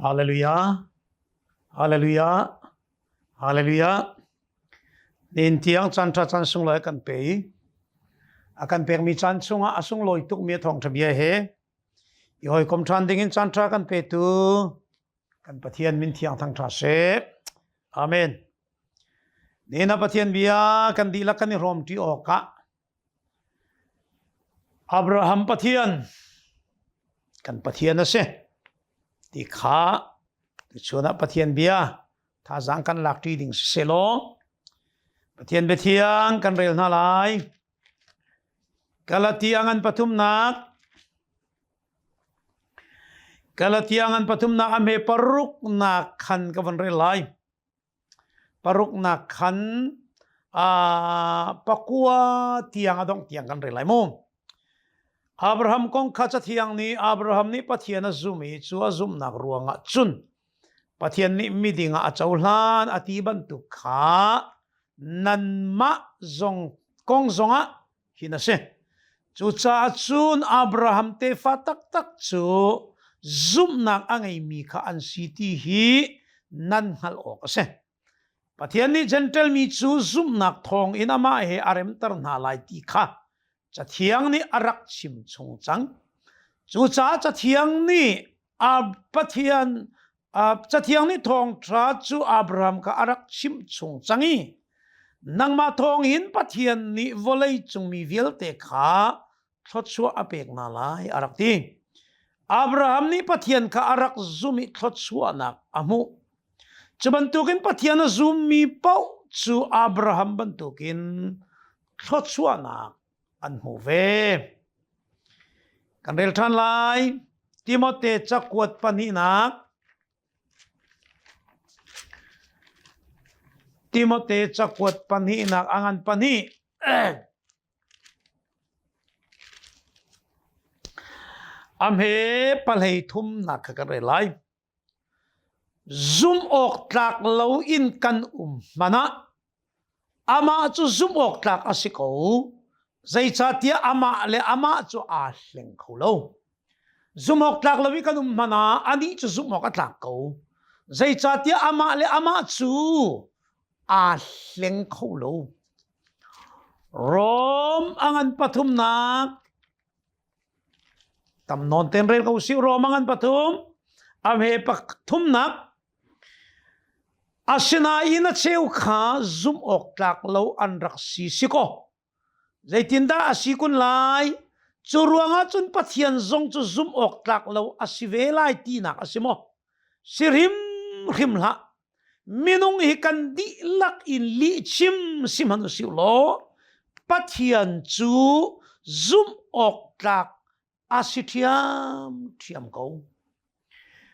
Hallelujah. Hallelujah. Hallelujah. Nin tiang caan ṭha caan sunglawi kan pe i a kan pekmi caan chungah a sunglawi tukmi a thawngṭha bia he i hawikom ṭhan dingin caan ṭha kan petu kan Pathian min thiang thang ṭha seh. Amen. Nihin ah Pathian bia kan dihlak kan i hrawmṭi awkah Abraham Pathian kan Pathian a si ti kha tuchun ah Pathian bia thazaang kan lakṭi ding si sehlaw Pathian biathiang kan rel hna lai. Galatia ngan pathumnak Galatia ngan pathumnak a hme paruknak khan ka von rel lai. Paruknak khan pakua tiang a dongh tiang kan rel lai mu. Abraham kong kha Cathiang nih Abraham nih Pathian a zum i cu a zumhnak ruangah cun Pathian nih miding ah a cohlan a ti bantuk kha nanmah zong kong zongah hin a si. Cucaah cun Abraham tefa taktak cu zumhnak a ngeimi kha an si ti hi nan hngalh awk a si. Pathian nih Jentail mi cu zumhnak thawng in amah he a remter hna lai ti kha Cathiang nih a rak chim chung cang. Cucaah Cathiang nih Pathian Cathiang nih thawngṭha cu Abraham kha a rak chimh chung cang i nangmah thawngin Pathian nih vawlei cung mi vialte kha thluachuah a pek hna lai a rak ti. Abraham nih Pathian kha a rak zum i thluachuahnak a hmuh. Cu bantukin Pathian a zummi paoh cu Abraham bantukin thluachuahnak an hmu ve. Kan rel ṭhan lai. Timote cakuat pahnihnak Timote cakuat pahnihnak a ngan pahnih. A hme pahlei thumnak kha kan rel lai. Zumh awk tlak lo in kan um hmanh ah amah cu zumh awk tlak a si ko. Zeicahtiah amah le amah cu aa hleng kho lo. Zumh awk tlak lo i kan um hmanh ah anih cu zumh awk a tlak ko. Zeicahtiah amah le amah cu aa hleng kho lo. Rom a ngan pathumnak Tam nawn ten rel ko usih Rome ngan pathum a hme pathumnak asinain a cheu kha zumh awk tlak lo an rak si si ko zeitindah a si kun lai cu ruangah cun Pathian zong cu zumh awk tlak lo a si ve lai tinak a si maw si hrimhrim hlah minung hi kan dihlak in lihchim si hmanh usih law Pathian cu zumh awk tlak a si ṭhiamṭhiam ko.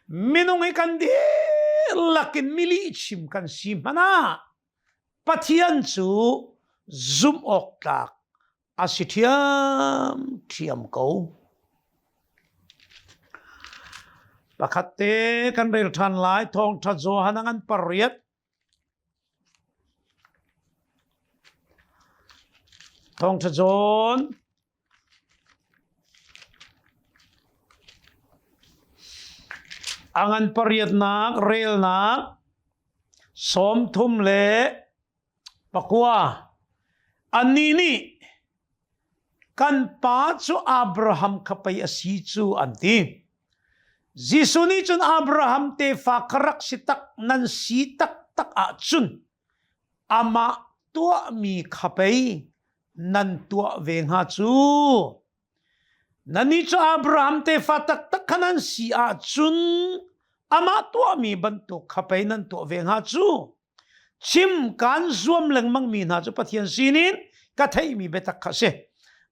Minung hi kan dihlak in mi lihchim kan si hmanh ah Pathian cu zumh awk tlak a si ṭhiamṭhiam ko. Pakhat te kan rel ṭhan lai thawngṭha Johan a ngan pariat Thawngṭha John a ngan pariatnak relnak 30 le Pakua, annih nih kan pa cu Abraham kha pei a si cu an ti. Jesuh nih cun Abraham tefa kha rak si tak nan si taktak ahcun amah tuahmi kha pei nan tuah ve hnga cu. Nannih cu Abraham tefa taktak kha nan si ahcun amah tuahmi bantuk kha pei nan tuah ve hnga cu. Chim kaan zuam lengmangmi hna cu Pathian sinin ka theihmi biatak kha a si.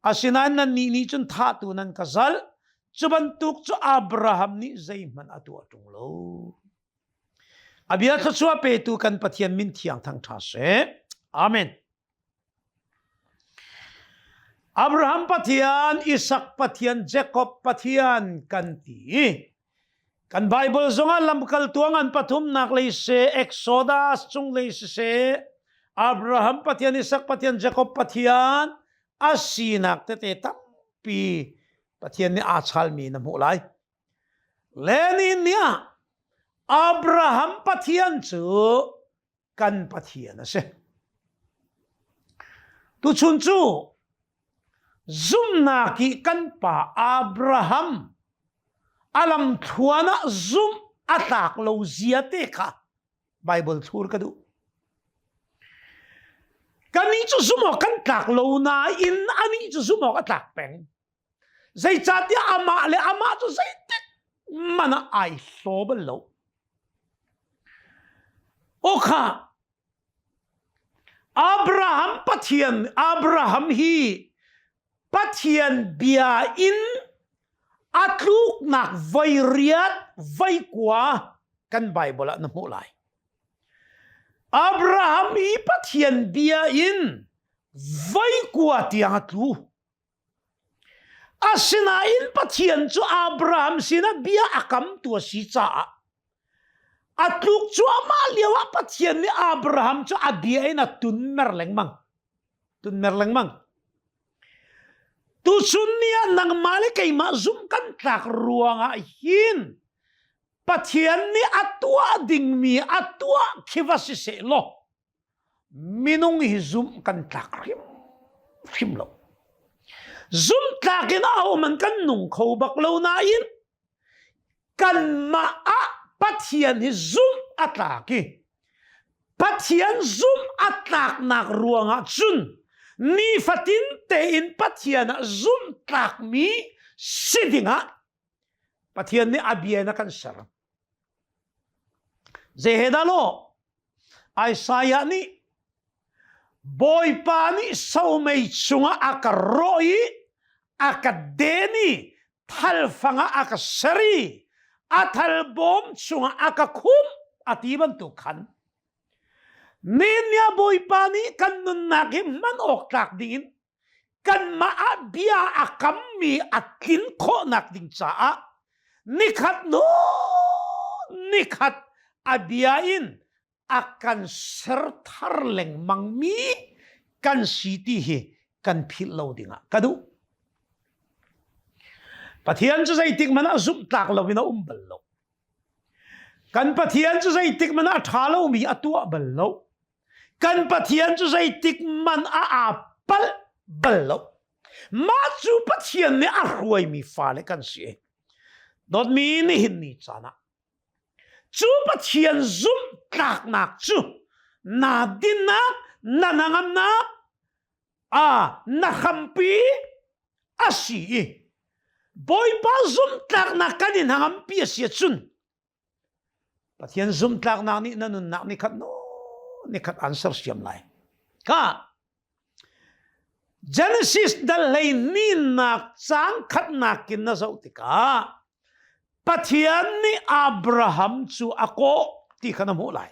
Asinain nannih nih cun thahtu nan ka zalh. Cu bantuk cu Abraham nih zeihmanh a tuah ṭung lo. A bia thluachuah petu kan Pathian min thiang thangṭha seh. Amen. Abraham Pathian, Isak Pathian, Jacob Pathian kan ti. Kan Bible zongah lamkaltu an pathumnak lei se, Exodus chung lei siseh, Abraham Pathian, Isak Pathian, Jacob Pathian a sinak tete tampi Pathian nih aa chalmi na hmuh lai. Lenin nih ah. Abraham Pathian cu kan Pathian a si. Tuchun cu zumhnak i kan pa Abraham a lamthluan ah zumh a tlak lo zia te kha Bible thlur ka duh. Kannih cu zumh awk kan tlak lo nain anih cu zumh awk a tlak peng. Zeicahtiah amah le amah cu zeitik man ah ai hlaw bal lo. Awkha Abraham Pathian Abraham hi Pathian bia in a tluknak voi riat voi kua kan Bible ah na hmuh lai. Abraham hi Pathian bia in voi kua tiang a tlu. Asinain Pathian cu Abraham sinah bia a kamtu a si caah a tluk cuahmah lioah Pathian nih Abraham cu a bia in a tunmer lengmang. Tunmer lengmang. Tuchun ni ah nangmah le keimah zumh kan tlak ruangah hin Pathian nih a tuah dingmi a tuah khi va si seh law minung hi zumh kan tlak hrimhrim lo. Zumhtlak in a um an kan nung kho bak lo nain kanmah ah Pathian hi zumh a tlak i Pathian zumh a tlaknak ruangah cun nifatin tein Pathian ah zumh tlakmi si dingah Pathian nih a bia in a kan ser. Zei he dah law Isaiah nih Bawipa nih somei chungah a ka rawh i a ka den i thalfang ah a ka ser i a thal bawm chungah a ka khumh a ti bantuk khan Nehemiah Bawipa nih kan nunnak hi hman awk tlak dingin kanmah ah bia a kammi a tlin khawhnak ding caah nikhat hnu nikhat a bia in a kan ser thar lengmangmi kan si ti hi kan philh lo dingah ka duh. Pathian cu zeitik hmanh ah zumh tlak loin a um bal lo. Kan Pathian cu zeitik hmanh ah a ṭha lomi a tuah bal lo. Kan Pathian cu zeitik man a aa palh bal lo. Mah cu Pathian nih a hruaimi fale kan si. Dawtmi nihin ni caan ah cu Pathian zumh tlaknak cu naa dinnak, na hnangamnak, a na hrampi a si i Bawipa zumhtlaknak kan i hnangampi a si ahcun Pathian zumhtlaknak nih na nunnak nikhat no nikhat an sersiam lai. Ka Genesis dal hlei ninak cang khatnak in na zoh tikah Pathian nih Abraham cu a kawh ti kha na hmuh lai.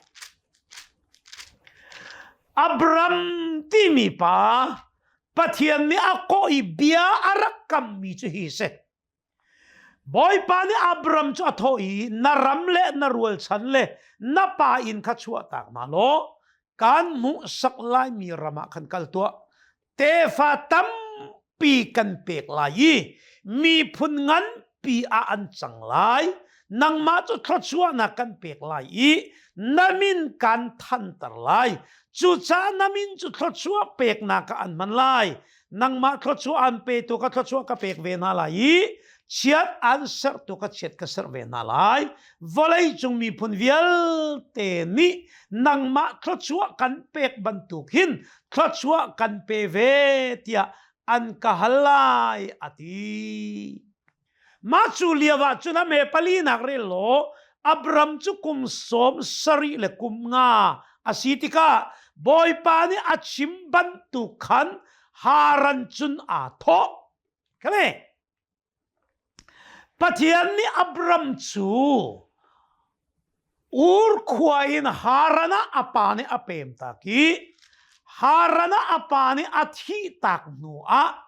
Abram timi pa Pathian nih a kawh i bia a rak kammi cu hi si. Bawipa nih Abram cu a thawh i na ram le na rualchan le na pa inn kha chuahtak hna law kan hmuhsak laimi ram ah khan kal tuah. Tefa tampi kan pek lai i miphun nganpi ah an cang lai. Nangmah cu thluachuahnak kan pek lai i na min kan thanter lai. Cucaah na min cu thluachuah peknak ah an hman lai. Nangmah thluachuah an petu ka thluachuah ka pek ve hna lai i chiat an serhtu ka chiat ka serh ve hna lai. Vawlei cung miphun vialte nih nangmah thluachuah kan pek bantuk hin thluachuah kan pe ve tiah an ka hal lai a ti. Mah cu lio ah cun a me palinak rel law Abram cu kum 70 le kum nga a si tikah Bawipa nih a chim bantuk khan Haran cun aa thawh. Kale Pathian nih Abram cu Ur khua in Haran ah a pa nih a pem tak i Haran ah a pa nih a thih tak hnu ah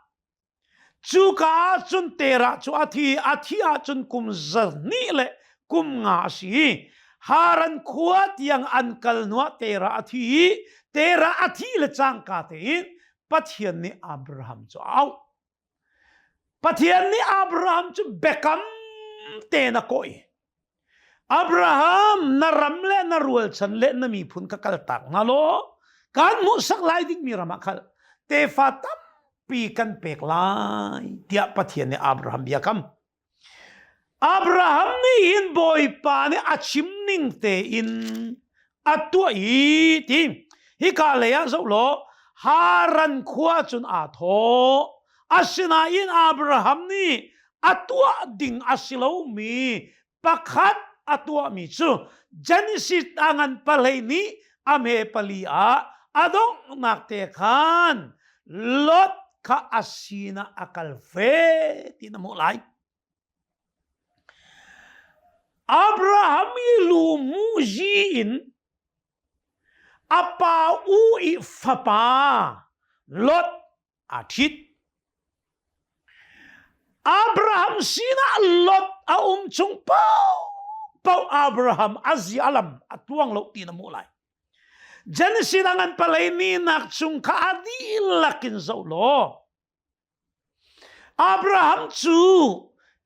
Cuka ah cun Terah cu a thi a thih ahcun kum 200 le kum nga a si. Haran khua tiang an kal hnuah Terah a thi i Terah a thih le cangka tein Pathian nih Abraham cu a auh. Pathian nih Abraham cu biakam tein a kawh i. Abraham na ram le na rualchan le na miphun ka kaltak hna law kan hmuhsak lai dingmi ram ah khal tefa tampi kan pek lai tiah Pathian nih Abraham bia kam. Abraham nih hin Bawipa nih a chim ning tein a tuah i ti hika lei ah zoh law Haran khua cun aa thawh. Asinain Abraham nih a tuah ding a si lomi pakhat a tuahmi cu Genesis a ngan palei nih a hme pali ah a donghnak te khan Lot kha a sinah a kal ve ti na hmuh lai. Abraham i lu muzi in a pa u i fapa Lot aa ṭhit. Abraham sinah Lot a um chung paohpaoh Abraham a zia a lam a tluang lo ti na hmuh lai. Genesis a ngan palei ni nak chung kha a dihlak in zoh law Abraham cu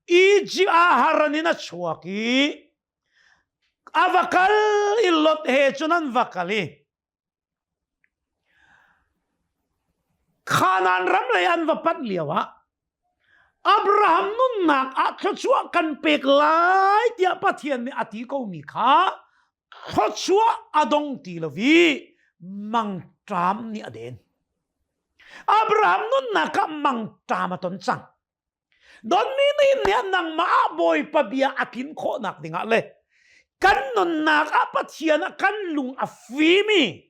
Egypt ah Haran in a chuak i a va kal i Lot he cun an va kal i Kanaan ram lei an va panh lio ah Abraham nunnak ah thluachuah kan pek lai tiah Pathian nih a ti komi kha thluachuah a dong ti lo i mangṭam nih a den. Abraham nunnak ah mangṭam a ton cang. Donmi nih nih nangmah ah Bawipa bia a tlin khawhnak dingah le kan nunnak ah Pathian ah kan lung a fimi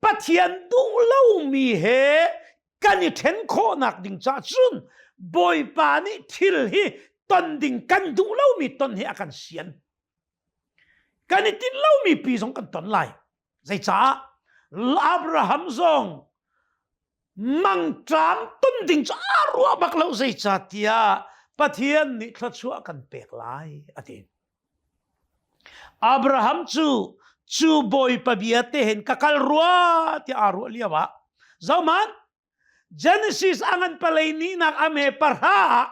Pathian duh lomi he kan i ṭhen khawhnak ding caah cun Bawipa nih thil hi ton ding kan duh lomi ton hi a kan sian. Kan i tinh lomi pi zong kan ton lai. Zeicah? Abraham zong mangṭam ton ding cu aa ruah bak lo zeicahtiah Pathian nih thluachuah kan pek lai a ti. Abraham cu cu Bawipa bia te hin ka kal rua tiah aa ruah lio ah zohman Genesis a ngan palei nihnak a me pahra ah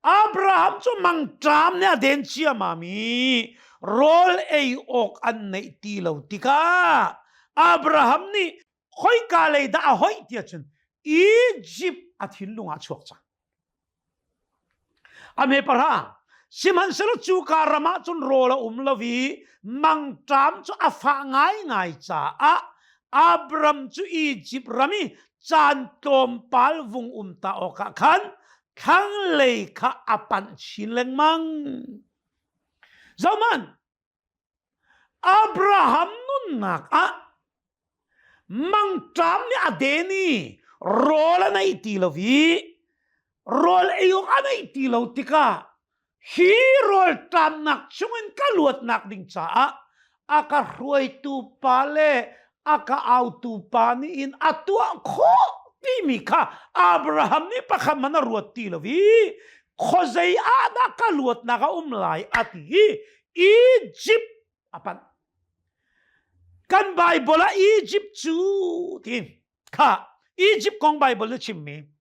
Abraham cu mangṭam nih a den ciammam i rawl ei awk an neih ti lo tikah Abraham nih khoika lei dah a hoih tiah cun Egypt a thinlung ah a chuak cang. A hme pahra sihmanhsehlaw cuka ram ah cun rawl a um lo i mangṭam cu a fah ngaingai caah Abram cu Egypt ram i caan tlawmpal vung um ta awkah khan thlanglei kha a panh chin lengmang. Zohman, Abraham nunnak ah mangṭam nih a den i rawl a nei ti lo i rawl ei awk a neih ti lo tikah hi rawlṭamnak chungin ka luatnak ding caah a ka hruaitu pa le a ka autu pa nih in a tuah khawh timi kha Abraham nih pakhat hmanh a ruat ti lo i khuazei ah dah ka luatnak a um lai a ti i Egypt a panh. Kan Bible ah Egypt cu ti kha Egypt kong Bible na chimmi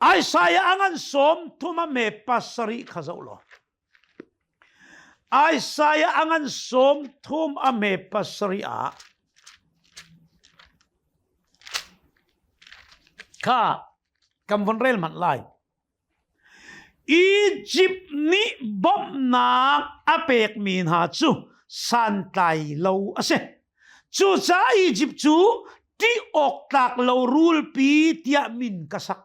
Isaiah a ngan sawm thum a me pasarih kha zoh law. Isaiah a ngan sawm thum a me pasarih ah kha kan von rel manh lai. Egypt nih bawmhnak a pekmi hna cu santlai lo a si. Cucaah Egypt cu ṭih awk tlak lo rulpi tiah min ka sak.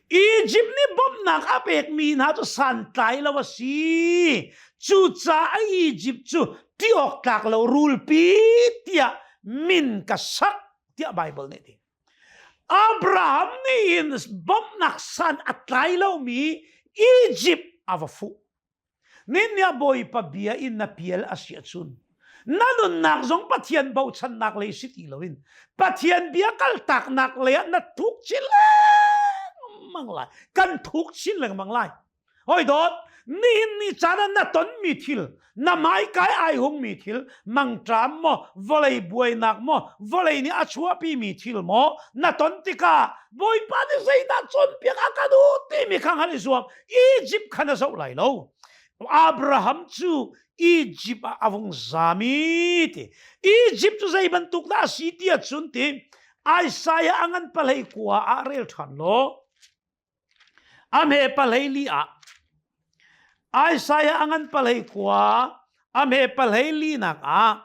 Egypt nih bawmhnak a pekmi hna cu santlai lo a si. Cucaah Egypt cu ṭih awk tlak lo rulpi tiah min ka sak tiah Baibal nih a ti. Abraham nih hin bawmhnak san a tlai lomi Egypt a va fuh. Ninniah Bawipa bia in na pial a si ahcun na nunnak zong Pathian bochannak lei si ti loin Pathian bia kaltaknak lei ah na thuk chin lengmang lai. Kan thuk chin lengmang lai. Hoi dawt, nihin ni caan ah na tonmi thil, na hmaikai ai hungmi thil, mangṭam maw, vawlei buainak maw, vawlei nih a chuahpimi thil maw, na ton tikah Bawipa nih zeidah cawnpiak a ka duh timi kha hngalh i zuam. Egypt kha na zoh lai lo. Abraham cu Egypt ah a vung zam i ti. Egypt cu zei bantuk dah a si ti ahcun ti Isaiah a ngan palei kua ah rel ṭhan law a hme palei li ah Isaiah a ngan palei kua a hme palei li nak ah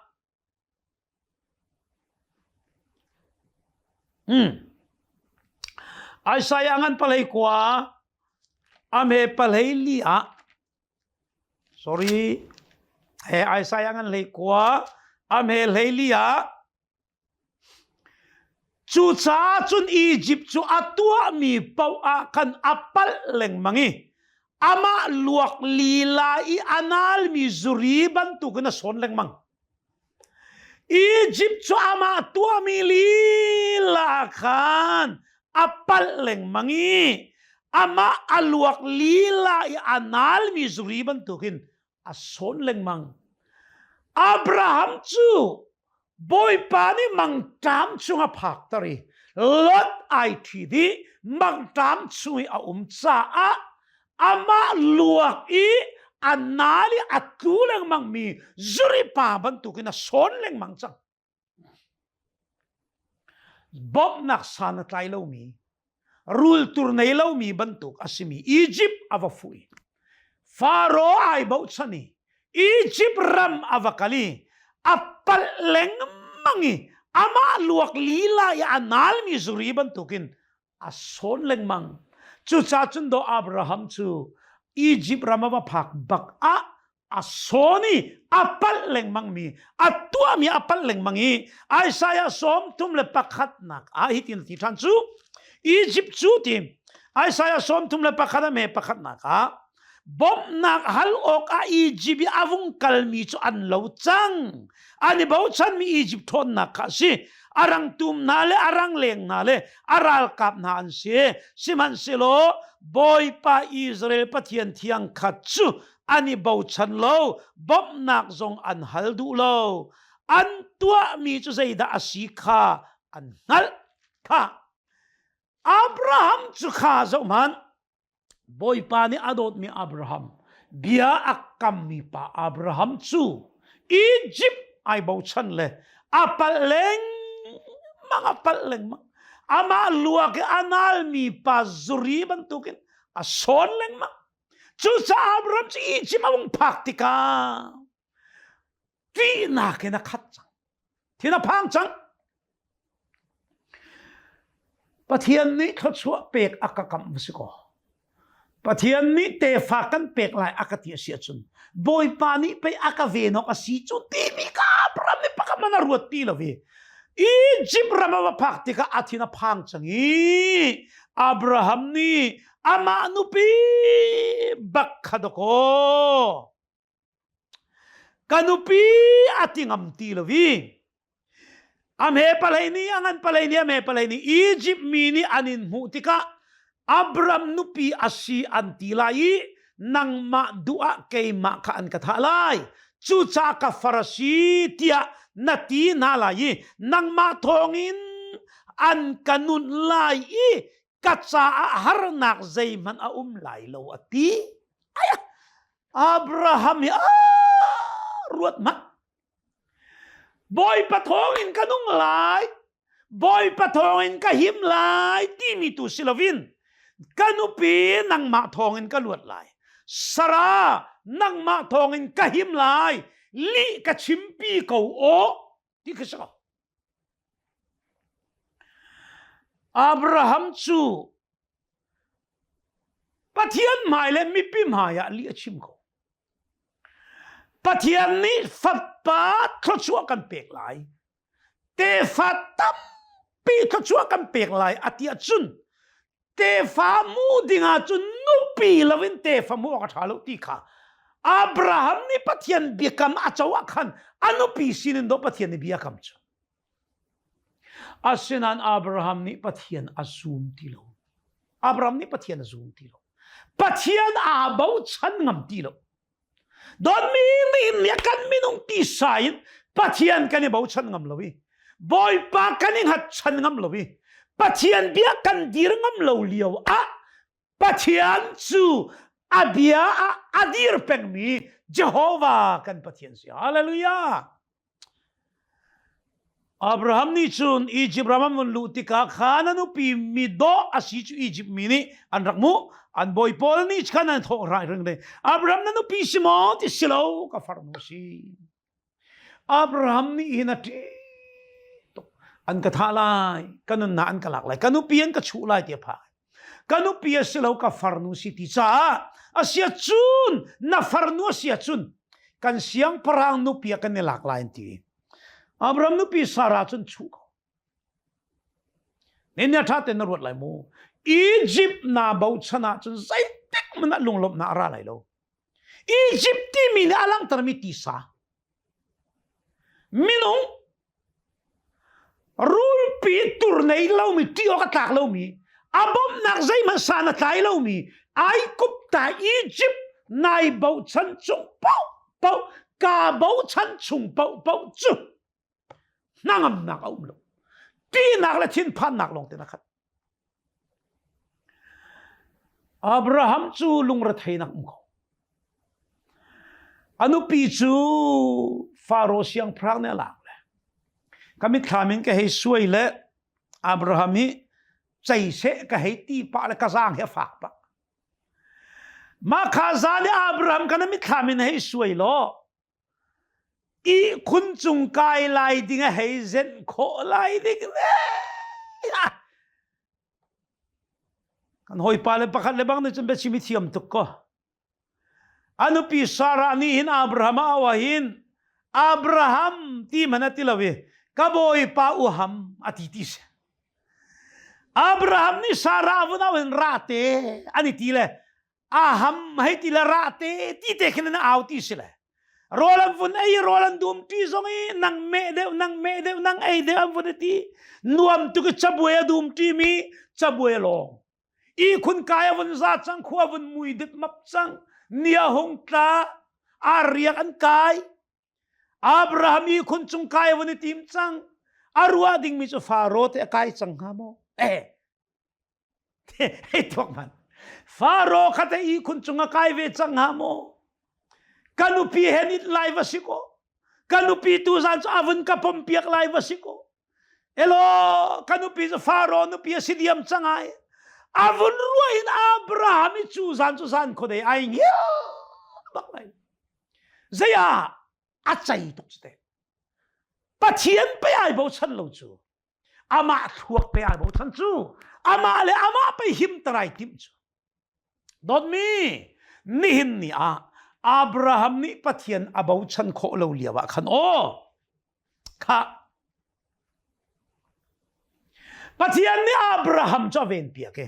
Isaiah ngan palei kua a hme palei li ah sorry he Isaiah ngan hlei kua a hme hlei li ah Cucaah cun Izipt cu a tuahmi paoh ah khan a palh lengmang i amah luak lila i a nalmi zuri bantukin a sawn lengmang. Izipt cu amah tuahmi lila khan a palh lengmang i amah a luak lila i a nalmi zuri bantukin a sawn lengmang. Abraham cu Bawipa nih mangṭam chung a phakter i Lot ai ṭhi dih mangṭam chung i a um caah amah luak i a nal i a tlu lengmang mi zuri pa bantukin a sawn lengmang cang. Bawmhnak san a tlai lomi, rultur nei lomi bantuk a simi Egypt a va fuh i Faro ai bochan i Egypt ram a va kal i a palh lengmang i amah luak lila i a nalmi zuri bantukin a sawn lengmang. Cucaah cun do Abraham cu Egypt ram a va phak bak ah a sawn i a palh lengmang mi a tuahmi a palh lengmang i Isaiah 31 ah hitin ti ṭhan cu Egypt cu ti Isaiah 31 a me pakhatnak ah bawmhnak hal awk ah Egypt i a vung kalmi cu an lo cang an i bochanmi Egypt ṭhawnnak kha a si a rangtum hna le a rangleng hna le a ralkap hna an si sihmanhsehlaw Bawipa Israel Pathian thiang kha cu an i bochan lo bawmhnak zong an hal duh lo an tuahmi cu zeidah a si kha an hngalh kha Abraham cu kha zohhmanh Bawipa nih a dawtmi Abraham bia a kammi pa Abraham cu Egypt ai bochan le a palh lengmang a palh lengmang amah luak i a nalmi pa zuri bantukin a sawn lengmang Cucaah Abraham cu Egypt a vung phak tikah ṭihnak in a khat cang. Thin a phang cang. Pathian nih thluachuah pek a ka kamh va si kaw. Pathian nih tefa kan pek lai a ka ti a si ahcun Bawipa nih pei a ka ven awk a si cu timi ka Abraham nih pakhat man a ruat ti lo i Egypt ram a va phak tikah a thin a phang cang i Abraham nih amah nupi bak kha dakaw ka nupi a ti ngam ti lo i a hme palei nih a ngan palei nih a hme palei nih Egypt mi nih an in hmuh tikah Abram nupi a si an ti lai i nangmah duh ah keimah kha an ka thah lai cucaah ka far a si tiah na ti hna lai i nangmah thawngin an ka nunh lai i ka caah harnak zeihmanh a um lai lo a ti aya Abraham hi ruat hmanh Bawipa thawngin ka nung lai Bawipa thawngin ka him lai timi tu si loin ka nupi nangmah thawngin ka luat lai Sarah nangmah thawngin ka him lai lih ka chimpi ko aw ti khi si ko Abraham cu Pathian hmai le mipi hmai ah lih a chim ko. Pathian nih fapa thluachuah kan pek lai. Tefa tampi thluachuah kan pek lai a ti ahcun tefa mu ding ahcun nupi loin tefa mu awk a ṭha lo ti kha Abraham nih Pathian biakam a co ah khan a nupi sinin dawh Pathian nih bia kam cu. Asinain Abraham nih Pathian a zum ti lo. Abraham nih Pathian a zum ti lo. Pathian aa bochan ngam ti lo. Dawtmi nih kan minung tisa in Pathian kan i bochan ngam lo i Bawipa kan i hngatchan ngam lo i Pathian bia kan dir ngam lo lio ah Pathian cu A bia ah a dir pengmi Jehovah kan Pathian si. Hallelujah! Abraham nih cun Egypt ram an vun luh tikah khan a nupi mi dawh a si cu Egypt mi nih an rak hmuh. An bawi pawl nih khan an thawh rai ring ding. Abraham na nupi si maw ti si lo ka farnu si. Abraham nih hin a ṭih tuk. An ka thah lai, ka nunnak an ka lak lai, ka nupi an ka chuh lai ti a phang. Ka nupi a si lo ka farnu si ti caah a sia cun na farnu a sia cun kan siangpahrang nupi ah kan i lak lai an ti. Abraham nupi Sarah cun chuh ko. Nin nia ṭha tein na ruat lai mu. Egypt na bochan ahcun zeitik hmanh ah lunglawmhnak a ra lai lo. Egypt timi nih a langhtermi tisa. Minung Rulpi tur nei lomi ṭih awk a tlak lomi a bawmhnak zeihmanh san a tlai lomi Aikupta Egypt nai bochan chung paohpaoh kaa bochan chung paohpaoh cu hnangamnak a um lo. Ṭihnak le thinphannak lawng te na khat. Abraham cu lungretheinak um ko. A nupi cu Faro siangpahrang nih a lak le ka mitthlam in ka hei suai le Abraham hi cei seh ka hei ti pah le ka zaang hi a fak pah. Mah kha zan i Abraham kana mitthlam in hei suai law Ihkhun cung kai lai ding a hei zenh khawh lai ding le kan hawipa le pakhat le bang nih cun biachim i thiam tuk ko. A nupi Sarah nih hin Abraham a auh hin Abraham ti hmanh a ti lo i ka bawipa uham a ti ti si. Abraham nih Sarah a vun auh hin ra te an i ti le aham hei ti le ra te ti te khin an au ti si le rawl an vun ei rawl an dum ti zong i nang meh deuh nang meh deuh nang ei deuh an vun ti nuam tuk i cabuai a dum ti mi cabuai a lawng i khun kai a vun za cang khua vun mui dip map cang nia hung tla a riak an kai Abraham i khun cung kai a vun i tim cang a ruah ding mi cu Faro te a kai cang hnga maw eh Hei tuak man. Faro kha te i khun cung a kai ve cang hnga maw? Ka nupi he nit lai va si ko. Ka nupi tu zan cu avun ka pom piak lai va si ko. Elo ka nupi cu Faro nupi a si diam cang ai. Avun ruah in Abraham i cu zan cu zan khodei ai ngil bak lai. Zei ah a cei tuk cu te. Pathian pe ai bochan lo cu. Amah thluak pe ai bochan cu amah le amah pe him tarai timh cu dawtmi nihin ni ah Abraham nih Pathian a bochan khawh lo lio ah khan aw kha Pathian nih Abraham cu a ven piak i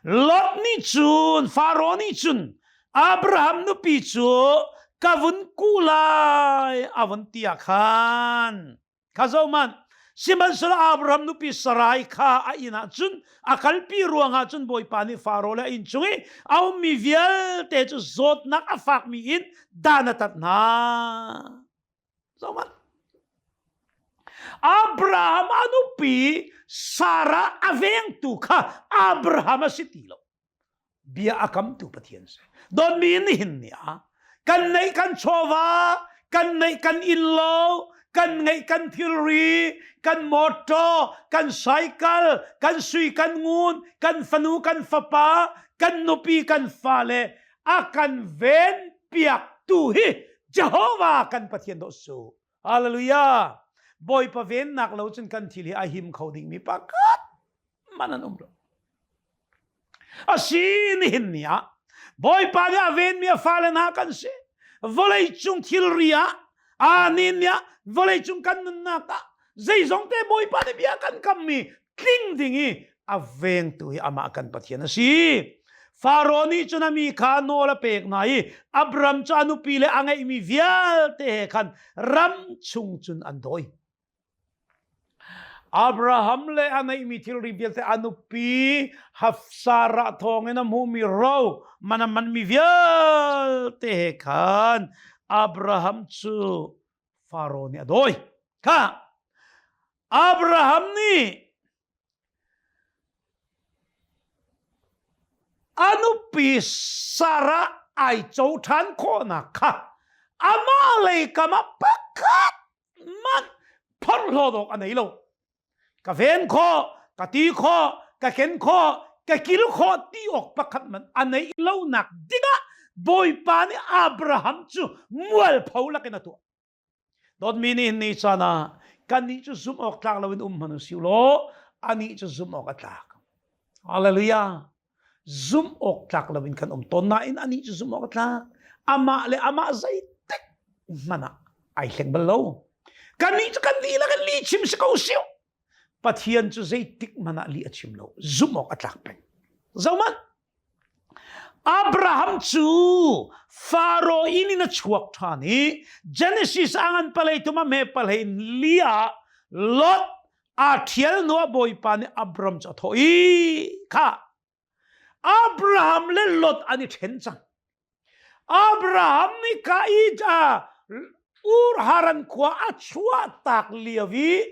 Lot nih cun Faro nih cun Abraham nupi cu ka vun ku lai a vun ti ah khan Kha zohmanh, sihmanhsehlaw Abraham nupi Sarai kha a inn ah cun a kalpi ruangah cun Bawipa nih Faro le a inn chung i a ummi vialte cu zawtnak a fakmi in dan a tat hna. Zohmanh. Abraham a nupi Sarah a vengtu kha Abraham a si ti lo. Bia a kamtu Pathian si. Dawtmi nihin ni ah kan neih kan chawva, kan neih kan innlo, kan ngeih kan thilri, kan motor, kan cycle, kan sui kan ngun, kan fanu kan fapa, kan nupi kan fale a kan ven piak tu hi Jehovah kan Pathian dawh su. Hallelujah. Bawipa vennak lo cun kan thil hi a him kho dingmi pakhat man an um lo. A si nihin ni ah Bawipa nih a venmi a fale hna kan si. Vawlei cung thilri ah a ni ni ah vawlei cung kan nunnak ah zeizong te Bawipa nih bia kan kammi tling ding i a vengtu hi amah kan Pathian a si. Faro nih cun a mi kha nawl a pek hna i Abram cu a nupi le a ngeihmi vialte he khan ram chung cun an dawi. Abraham le a ngeihmi thilri vialte a nupi Sarah thawngin a hmuhmi ro man a manmi vialte he khan Abraham cu Faro nih a dawi. Kha Abraham nih. A nupi Sarah ai co ṭhan khawhnak kha amah lei kam ah pakhat manh phorhlawt awk a nei lo. Ka ven khawh, ka ti khawh, ka ken khawh, ka kil khawh ti awk pakhat man a neih lonak dingah Bawipa nih Abraham cu mualpho lakin a tuah. Dawtmi nih ni caan ah kannih cu zumh awk tlak loin um hmanh u law anih cu zumh awk a tlak. Hallelujah. Zumh awk tlak loin kan um tawn nain anih cu zumh awk a tlak. Amah le amah zeitik hmanh ah ai hleng bal lo. Kannih cu kan lila kan li chim si ko siu. Pathian cu zeitik hmanh ah li a chim lo. Zumh awk a tlak peng. Zohmanh. Abraham cu Faro inn in a chuak ṭhan i Genesis a ngan palei tum a hme palei in li ah Lot aa ṭhial hnuah Bawipa nih Abram cu a thawh i kha Abraham le Lot an i ṭhen cang. Abraham nih ka i Ur Haran khua a chuah tak lio i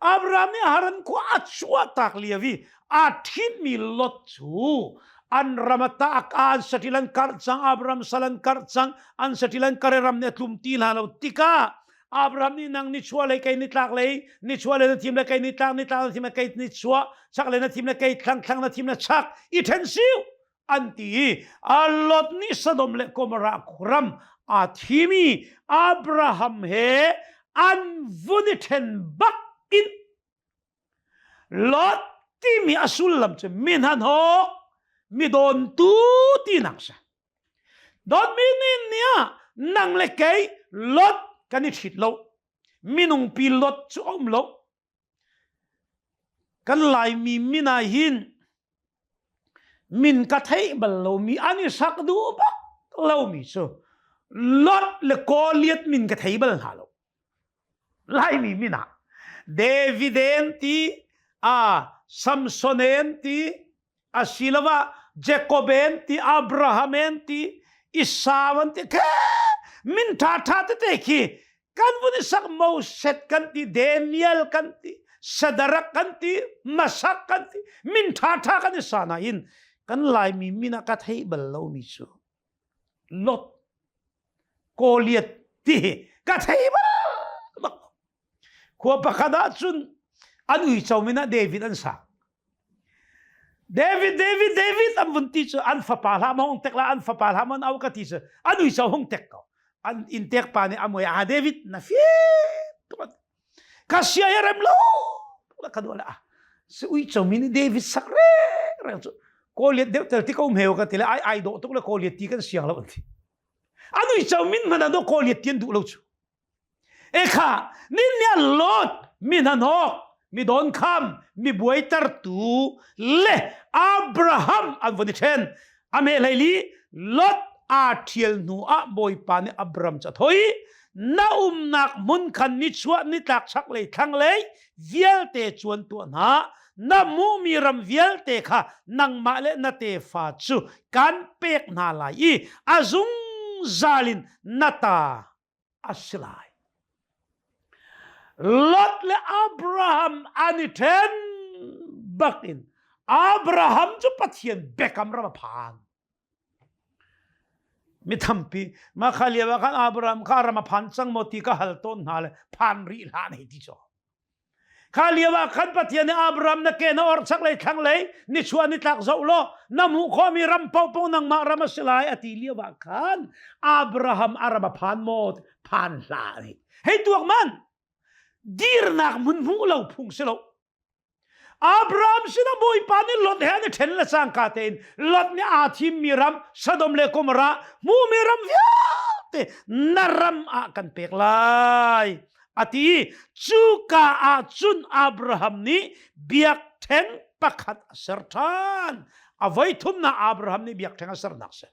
Abraham nih Haran khua a chuahtak lio i aa ṭhitmi Lot cu an ram a tak an saṭil an karh cang Abraham sal an karh cang an saṭil an karh i ram nih a tlum ti hna lo tikah Abraham nih nang nichuah lei kei nitlak lei nichuah lei na thim le kei nitlak nitlak na thim le kei nichuah chak lei na thim le kei thlang thlang na thim le chak i ṭhen siu an ti i Lot nih Sodom le Gomorrah ram aa thimi Abraham he an vun i ṭhen bak in Lot timi a sullam cu mi hnahnawk mi dawntu tinak si. Dawtmi nih nih nang le kei Lot kan i ṭhit lo. Minung pi Lot cu a um lo. Kan Laimi min ah hin min ka theih bal lomi an i sak duh bak lomi cu Lot le Goliath min ka thei bal hna lo. Laimi min ah David en ti, a Samson en ti, asiloah Jacob en ti, Abraham en ti, Esau an ti, khe min ṭha ṭha tete khi kan vun i sak Moses kan ti Daniel kan ti Sadarak kan ti Masak kan ti min ṭha ṭha kan i sa nain kan Laimi min ah ka theih bal lomi cu Lot Goliath ti hi ka thei bal bak khua pakhat ah cun an uico min ah David an sak David David David an vun ti cu an fapa hlah ma hung tek la an fapa hlah ma au ka ti cu an uico hung tek ko an in tek pa nih a mui ah David na fi ka sia ya rem lo ka duh la si uico mi nih David sak re reng cu Goliath deuh tel ti ko mheu ka ti le ai ai dawh tuk le Goliath ti kan siang lo an ti an uico min hmanh ah Goliath ti an duh lo cu Ekha nin nih lot mi hnahnawk mi dawnkham mi buaitertu le Abraham an von i ṭhen a meh hleili Lot aa ṭhial hnu ah Bawipa nih Abram cu a thoi na umnak hmun khan nichuah nitlak chaklei thlanglei vialte cuan tuah hna na hmuhmi ram vialte kha nangmah le na tefa cu kan pek hna lai i a zungzal in na ta a si lai. Lot le Abraham an i ṭhen bak in Abraham cu Pathian biakam ram a phan. Mi tampi mah kha lio ah khan Abraham kha ram a phan cang maw ti ka hal tawn hna le phan rih hlah nei ti cu. Kha lio ah khan Pathian nih Abraham na ke na or chaklei thlanglei nichuah nitlak zoh law na hmuh khawhmi ram paohpaoh nangmah ram a si lai a ti lio ah khan Abraham a ram a phan maw phan hlah ni hei tuak man dirnak hmun hmuh lo phung si lo Abraham sinah Bawipa nih Lot he an i ṭhen le cangka tein Lot nih aa thimmi ram Sodom le Gomorrah hmuhmi ram vialte na ram ah kan pek lai a ti cuka ah cun Abraham nih biakṭheng pakhat a ser ṭhan a voi thumnak Abraham nih biakṭheng a sernak si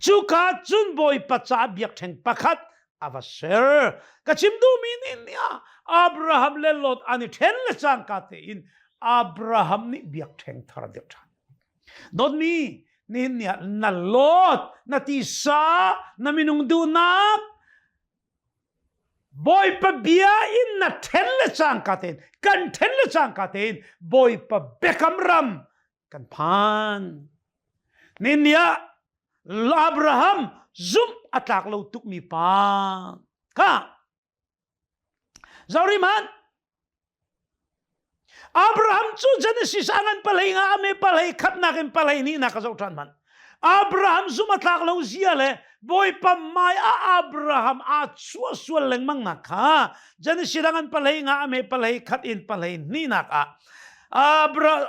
cuka cun Bawipa caah biakṭheng pakhat a va ser ka chim duhmi nih nih ah Abraham le Lot an i ṭhen le cangka tein Abraham nih biakṭheng thar a dirh ṭhan dawtmi nihin ni ah na Lot na tisa na minung duhnak Bawipa bia in na ṭhen le cangka tein kan ṭhen le cangka tein Bawipa biakam ram kan phan. Ni ah Abraham zumh a tlak lo tukmi pa kha Zori man Abraham cu Genesis a ngan palei nga ame palei khatnak in palei ni na ka zoh ṭhan man Abraham zum a tlak lo zia le Bawipa mai a Abraham a chuah sual lengmang nak kha Genesis a ngan palei nga ame palei khat in palei ni nak ah Abraham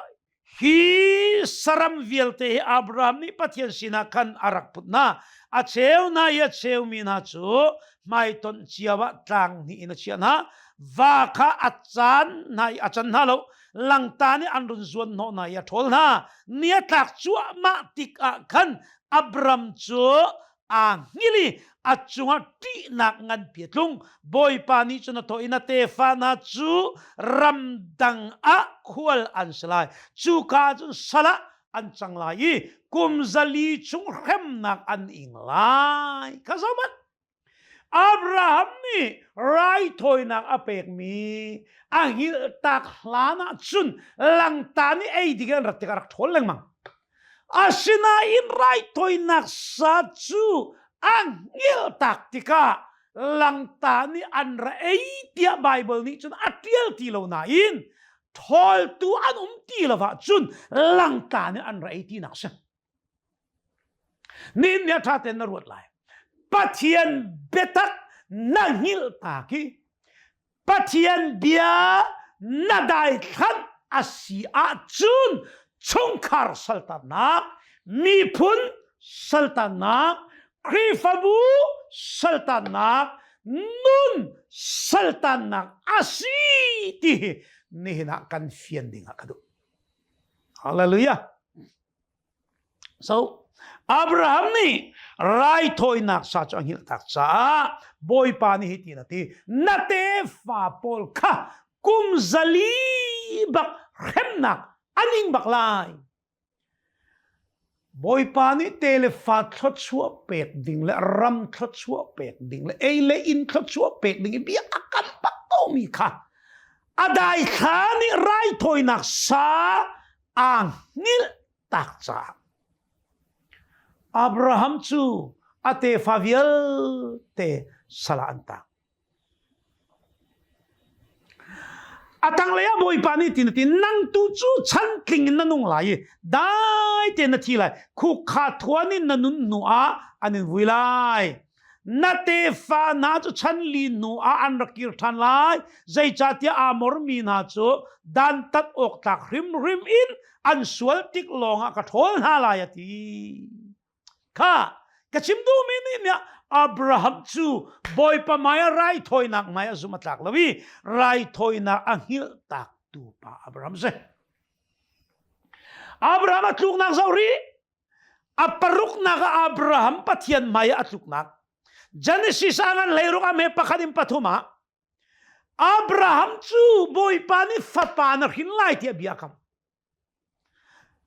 Hi saram vialte hi Abraham nih Pathian sinah khan a rak put hna. A cheu hna i a cheumi hna cu hmaitonh cio ah tlang hnih in a chiah hna. Va kha a caan hna i a can hna lo. Langta nih an run zuan hnawh hna i a ṭhawl hna. Ni a tlak cuahmah tikah khan Abram cu aa hngilh i a cungah ṭihnak nganpi a tlung. Bawipa nih cun a thawh i na tefa hna cu ramdang ah khual an si lai. Cuka ah cun sal ah an cang lai i kum 400 chung hremnak an ing lai. Kha zohmanh. Abraham nih raithawinak a pekmi a hngilhtak hlan ah cun langta nih ei ding an rat tikah a rak ṭhawl lengmang. Asinain raithawinak sa cu a hngilhtak tikah langta nih an ra ei tiah Baibal nih cun a ṭial ti lo nain ṭhawltu an um ti lo ahcun langta nih an ra ei tinak si. Nihin ni a ṭha tein na ruat lai. Pathian biatak na hngilh ta khi Pathian bia na daithlanh a si ahcun chungkhar saltannak, miphun saltannak, Khrihfabu saltannak, nun saltannak a si ti hi nihin ah kan fian ding ah ka duh. Hallelujah. So Abraham nih raithawinak sa cu a hngilh tak caah Bawipa nih hitin a ti na tefa pawl kha kum 400 bak hremnak an ing bak lai. Bawipa nih te le fa thluachuah pek ding le ram thluachuah pek ding le ei le inn thluachuah pek ding i bia a kam bak komi kha a daithla nih raithawinak sa aa hngilh tak caah Abraham cu a tefa vialte sal ah an tang. A tanglei ah Bawipa nih tin a ti nang tu cu chantling in na nung lai i dai tein na thi lai khukha thuan in na nun hnu ah an in vui lai. Na tefa hna cu chan li hnu ah an rak kir ṭhan lai zeicahtiah Amor mi hna cu dantat awk tlak hrimhrim in an sual tik lawngah ka ṭhawl hna lai a ti kha ka chim duhmi nih nih Abraham cu Bawipa hmai ah raithawinak hmai a zum a tlak lo i raithawinak a hngilh tak tu pa Abraham si Abraham a tluknak zoh rih A paruknak ah Abraham Pathian hmai ah a tluknak. Genesis ah ngan 16 ah me pakhat in pathum ah Abraham cu Bawipa nih fapa na hrin lai tiah bia a kam.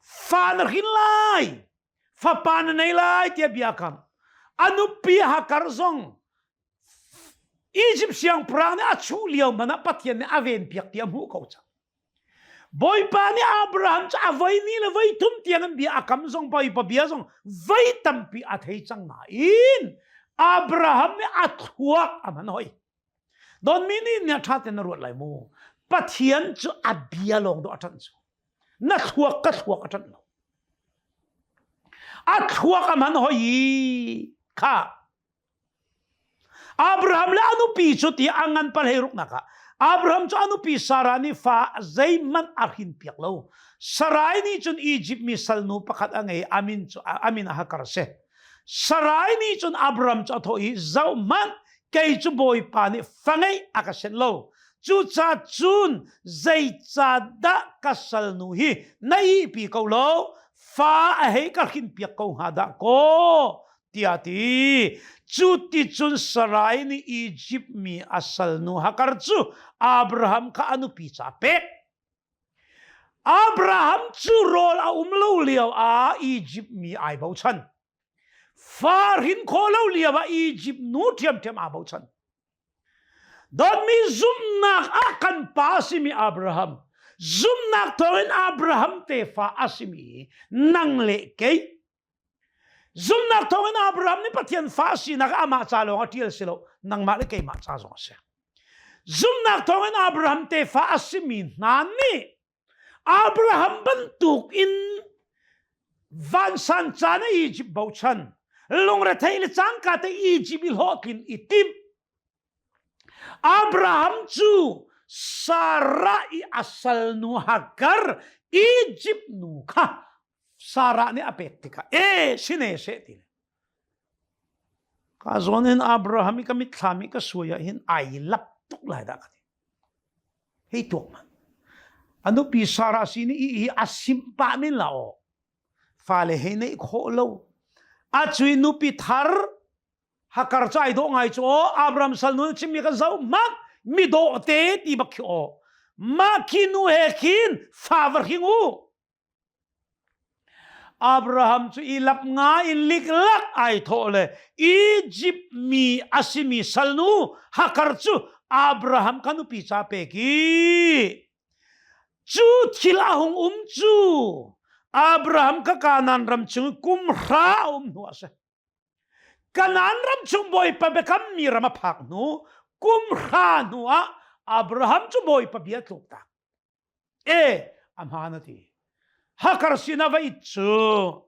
Fa na hrin lai, fapa na nei lai tiah bia a kam. A nupi Hagar zong Egypt siangpahrang nih a chuh lio hmanh ah Pathian nih a venpiak ti a hmuh ko cang. Bawipa nih Abraham cu a voi ni le voi thum tiang in bia a kam zong Bawipa bia zong voi tampi a thei cang nain Abraham nih a thluak a hman hoi. Don mi nih nih a ṭha tein na ruat lai mu. Pathian cu a bia lawng dawh a ṭanh cu. Na thluak ka thluak a ṭanh lo. A thluak a hman hoi i kha Abraham le a nupi cu ti a ngan pal hei ruknak ah Abraham cu a nupi Sarah nih fa zeihmanh a hrin piak lo. Sarai nih cun Egypt mi salnu pakhat a ngei amin cu amin a Hagar si. Sarai nih cun Abraham cu a thawh i zohhmanh kei cu Bawipa nih fa ngeih a ka senh lo. Cucaah cun zeicadah ka salnu hi na ihpi ko lo fa a hei ka hrin piak ko hnga dah kaw tiah a ti. Cu ti cun Sarai nih Izipt mi a salnu Hagar cu Abraham kha a nupi ca a pek. Abraham cu rawl a um lo lio ah Izipt mi ai bochan. Fa hrin khawh lo lio ah Izipt nu ṭhiamṭhiam aa bochan. Dawtmi zumhnak ah kan pa simi Abraham. Zumhnak thawngin Abraham tefa a simi nang le kei Zumhnak thawngin Abraham nih Pathian fa sinak amah ca lawng a ṭial si lo, nangmah le keimah ca zong a si. Zumhnak thawngin Abraham tefa a simi hna nih Abraham bantuk in vansan caan ah Egypt bochan, lungrethei le cangka te Egypt i hlawhtlin i timh Abraham cu Sarah i a salnu Hagar Egypt nu kha Sarah nih a pek tikah e sine seh ti ka zawn in Abraham i ka mitthlam i ka suai ah hin ai lap tuk lai dah ka ti hei tuak man a nupi Sarah sin i hi a simh pah min la aw fale hei neih khawh lo a cui nupi thar Hakar cu ai dawh ngai cu aw Abraham salnu na chimmi kan zoh hmanh mi dawh te ti bak khi aw mah khi nu he khin fa va hring u Abraham cu i lap nga in liklak ai thawh le Egypt mi a simi salnu Hakar cu Abraham ka nupi ca pek i cu thil a hung um cu Abraham ka Kanaan ram chung kum hra a um hnu a si Kanaan ram chung Bawipa biakammi ram a phak hnu kum hra hnu ah Abraham cu Bawipa bia tluk tak. E a hmaan a ti. Hakar sin ah va it cu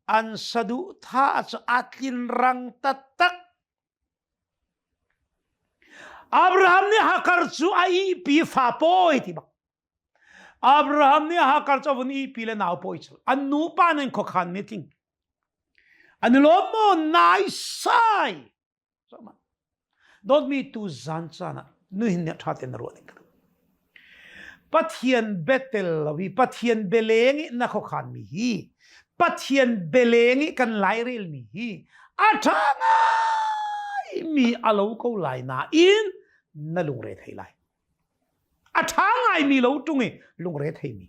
an saduhthah cu a tlin rang taktak. Abraham nih Hakar cu a ihpi fa pawi ti bak. Abraham nih Hagar cu a vun ihpi le nau pawi cu an nupa nin khuakhan mi tling. An i lawm maw naisai. Dawtmi tu zan caan ah nuhin nih ṭha tein na ruah ding ka duh. Pathian biatel lo i Pathian bialeng i na khuakhan mi hi Pathian bialeng i kan lairel mi hi a ṭha ngai mi a lo ko lai nain na lungre thei lai. A ṭha ngaimi lo ṭung i lungre theimi.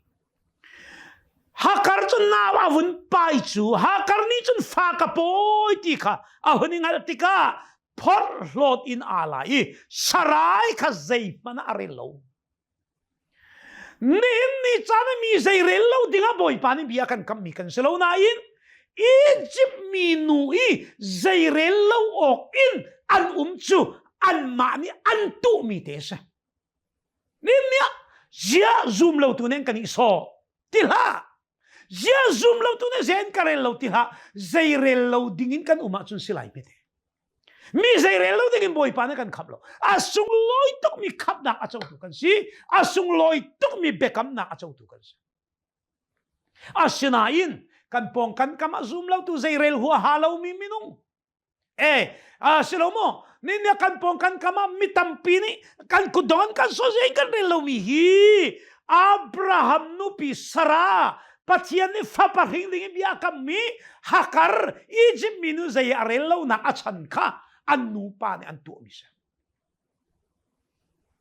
Hakar cu nau a vun pai cu Hakar nih cun fa ka pawi ti kha a hun i hngalh tikah phorhlawt in aa la i Sarai kha zeihmanh ah a rel lo. Nihin ni caan ah mi zei rel lo dingah Bawipa nih bia kan kammi kan si lo nain Egypt mi nu i zei rel lo awk in an um cu anmah nih an tuhmi te a si. Nih zia zum lo tu nen kan i sawh ti hlah. Zia zum lo tu nih zen ka rel lo ti hlah. Zei rel lo ding in kan um ahcun si lai hmete. Mi zei rel lo ding in Bawipa nih kan khap lo. A sunglawi tukmi khapnak a cotu kan si. A sunglawi tukmi biakamnak a cotu kan si. Asinain kan pawng kan kam a zum lo tu zei rel huaha lomi minung Eh, a si lo maw? Ni nia kan pawng kan kam ah mi tampi nih kan kutdong an kan so zein kan rel lomi hi Abraham nupi Sarah Pathian nih fapa hring ding in bia a kammi Hakar Egypt mi nu zei a rel lonak a chan kha an nupa nih an tuahmi si.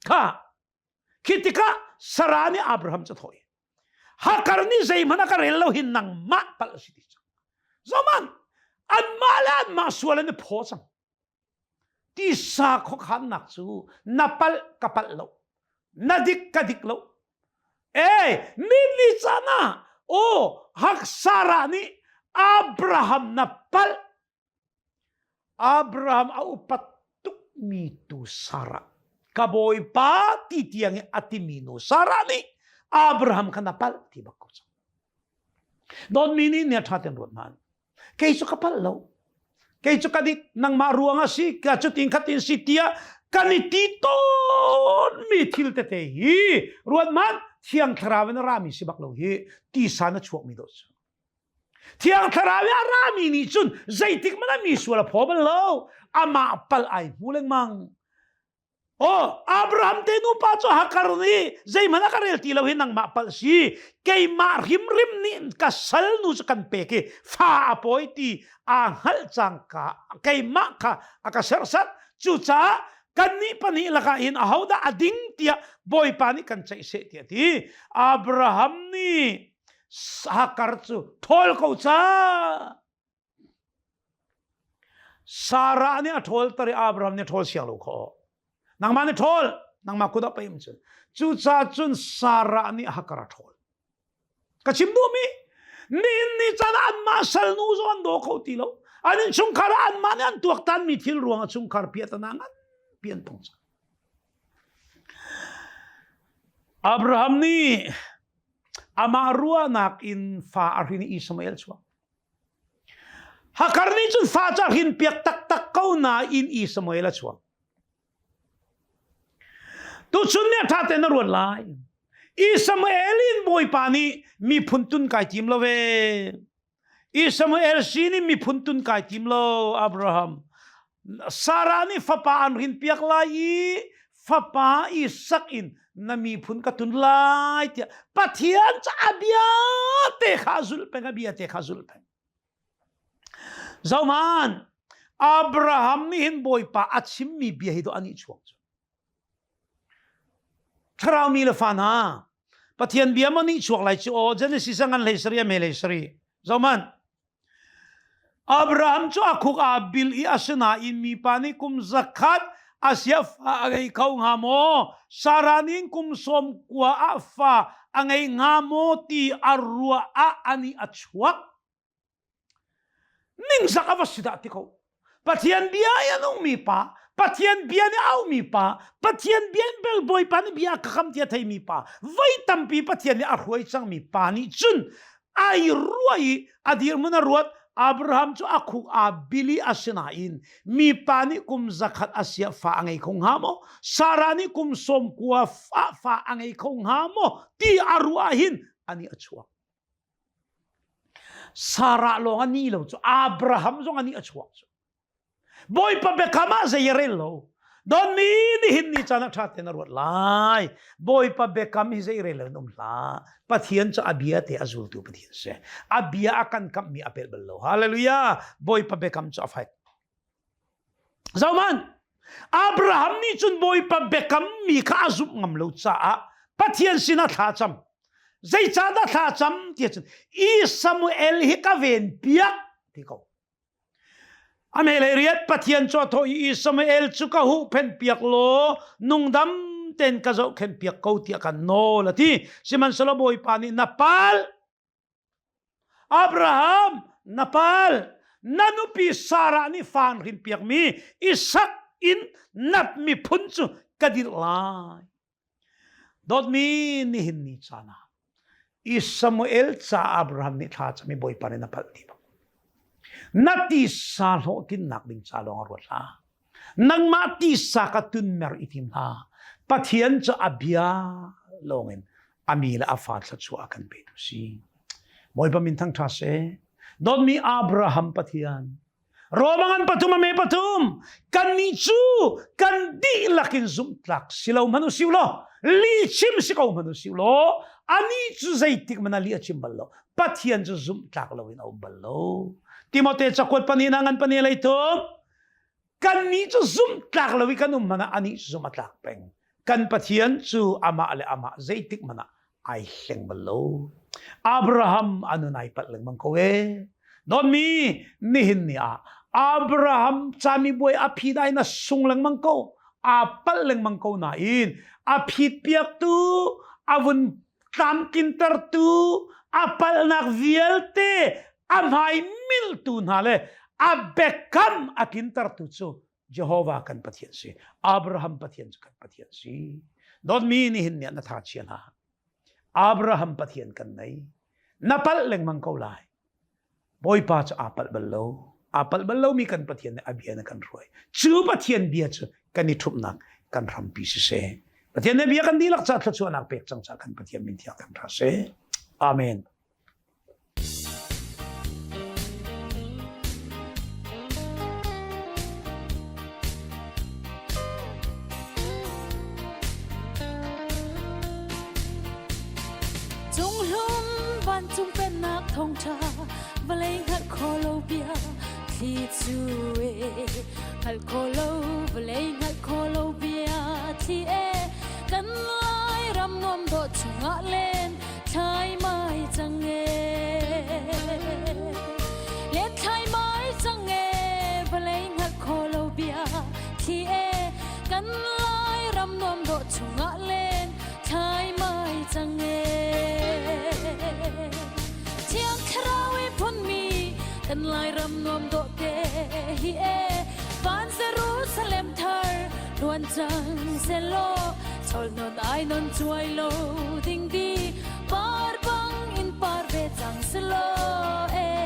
Kha khi tikah Sarah nih Abraham cu a thawh i Hakar nih zeihmanh a ka rel lo hi nangmah palh a si ti cang. Zoman anmah le anmah sual an i phaw cang. Tisa khuakhannak cu na palh ka palh lo. Na dik ka dik lo. Eh, ni ni caan ah aw Hak Sarah nih Abraham na palh Abraham a upat tukmi tu Sarah ka bawipa ti tiang i a timi nu Sarah nih Abraham kha na palh ti bak ko cang. Dawtmi nih nia ṭha ten ruat hna. Kei cu ka palh lo. Kei cu ka dik nangmah ruang a si ka cutin khatin si tiah kan i ti tawnmi thil tete hi ruat hmanh thiang thlarau in a rami si bak lo hi tisa na chuakmi dawh cu. Thiang Thlarau i a rami nih cun zeitik hmanh ah mi sual a phaw bal lo. Amah pal ai hmu lengmang. Oh, Abraham te nupa cu Hakar nih zeihmanh a ka rel ti lo hi nangmah palh si. Keimah hrimhrim nih ka sal nu cu kan pek i fa a pawi ti aa hngalh cangka keimah kha a ka serhsat. Cucaah kannih pahnih lakah hin ahodah a ding tiah Bawipa nih kan ceih seh tiah a ti. Abraham nih Hakar cu ṭhawl ko ca. Sarah nih a ṭhawl tar i Abraham nih a ṭhawl siang lo kho. Nangmah nih ṭhawl. Nangmah kut ah pei um cun. Cucaah cun Sarah nih Hagar a ṭhawl. Ka chim duhmi nihin ni caan ah anmah salnu zong an daw kho ti lo. An innchungkhar ah anmah nih an tuaktanmi thil ruangah chungkhar piahtana nganpi an tong cang. Abraham nih amah ruahnak in fa a hrin i Ishmael chuak. Hagar nih cun fa cu a hrin piak taktak ko nain Ishmael a chuak. Tuchun nih a ṭha tein na ruat lai. Ishmael in Bawipa nih miphun tun kai tim lo ve. Ishmael sin in miphun tun kai tim lo Abraham. Sarah nih fapa an rin piak lai i fapa Isak in na miphun ka tun lai tiah Pathian cu a bia te kha zulh peng a bia te kha zulh peng. Zohman Abraham nih hin Bawipa a chimmi bia hi do ani chuak cu. Thlarau mi le fa hna Pathian bia maw nih chuak lai cu aw Genesis a ngan hlei sari a me hlei sari. Zohman Abraham cu a khuk aa bil i asinain mipa nih kum zakhat a sia fa a ngei kho hnga maw? Sarah nih kum sawm kua ah fa a ngei hnga maw ti a ruah ah ani a chuak. Ningzak a va si dah ti ko. Pathian bia i a nungmi pa, Pathian bia nih aumi pa, Pathian bia in bel Bawipa nih bia ka kam ti a theimi pa, voi tampi Pathian nih a hruai cangmi pa nih cun ai ruah i a dirhmun a ruat Abraham cu a khuk aa bil i asinain mipa nih kum zakhat a sia fa a ngei kho hnga maw Sarah nih kum sawm kua fa fa a ngei kho hnga maw ti a ruah hin ani a chuak Sarah lawng a ni lo cu Abraham zong a nih a chuak cu. Bawipa biakam ah zei a rel lo. Don mi nihin ni caan ah ṭha tein a ruat lai. Bawipa biakam hi zei rel lo in um hlah. Pathian cu a bia te a zultu Pathian si. A bia a kan kamhmi a pelh bal lo. Hallelujah. Bawipa biakam cu a fek. Zohman, Abraham nih cun Bawipa biakammi kha a zumh ngam lo caah Pathian sinah thla cam. Zeicahdah thla cam ti cun i Samuel hi ka ven piak ti ko. A hmeilei riat Pathian cu a thawh i Samuel cu ka huhphenh piak law nungdam tein ka zohkhenh piak ko tiah kan nawl a ti. Sihmanhsehlaw Bawipa nih na pal Abraham na pal na nupi Sarah nih fa an hrin piakmi Isak in nat miphun cu ka dirh lai. Dawtmi nihin ni caan ah Samuel ca Abraham nih thla cam i Bawipa nih na palh ti bak. Na tisa hlawhtlinnak ding ca lawng a ruat hlah. Nangmah tisa ka tunmer i tim hlah. Pathian cu a bia lawngin a mi le a fa thluachuah a kan petu si. Bawipa min thangṭha seh. Dawtmi Abraham Pathian, Roma ngan pathum a me pathum kannih cu kan dihlak in zumhtlak si lo hmanh u law li chim si ko hmanh u law ani cu zeitik man ali a chim bal lo Pathian cu zumhtlak lo in a um bal lo Timote cakuat pani na ngan pani lei thum Kannih cu zumhtlak lo i kan um hmanh ah anih cu zumh a tlak peng. Kan Pathian cu amah le amah zeitik hmanh ah ai hleng bal lo. Abraham a nun ai palh lengmang ko e. Dawtmi nihin ni ah Abraham camibuai a phi dai na sung lengmang ko. Aa palh lengmang ko nain a phit piaktu a vun tlamtlintertu a palhnak vialte a hmai miltu hna le a biakam a tlintertu cu Jehovah kan Pathian si Abraham Pathian cu kan Pathian si dawtmi nihin ni ah na tha chia hlah Abraham Pathian kan nei na palh lengmang ko lai Bawipa cu aa palh bal lo. Aa palh bal lomi kan Pathian nih a bia in a kan hruai. Cu Pathian bia cu kan i ṭhumhnak kan hrampi siseh. Pathian nih bia kan dihlak caah thluachuahnak pek cang caah kan Pathian min thiang kan ṭha seh. Amen. Cunghlum vancung pennak thawngṭha vawlei hngalh kho lo bia thli cu e hngalh kho lo vawlei hngalh kho lo bia thli e kan lai ram nuam dawh chungah len thlai mai cang e len thlai mai cang e vawlei hngalh kho lo bia thli e kan lai ram nuam dawh chung. tuan cang selaw Chol non ai non chuai lo ding di par bang in par ve cang selaw e.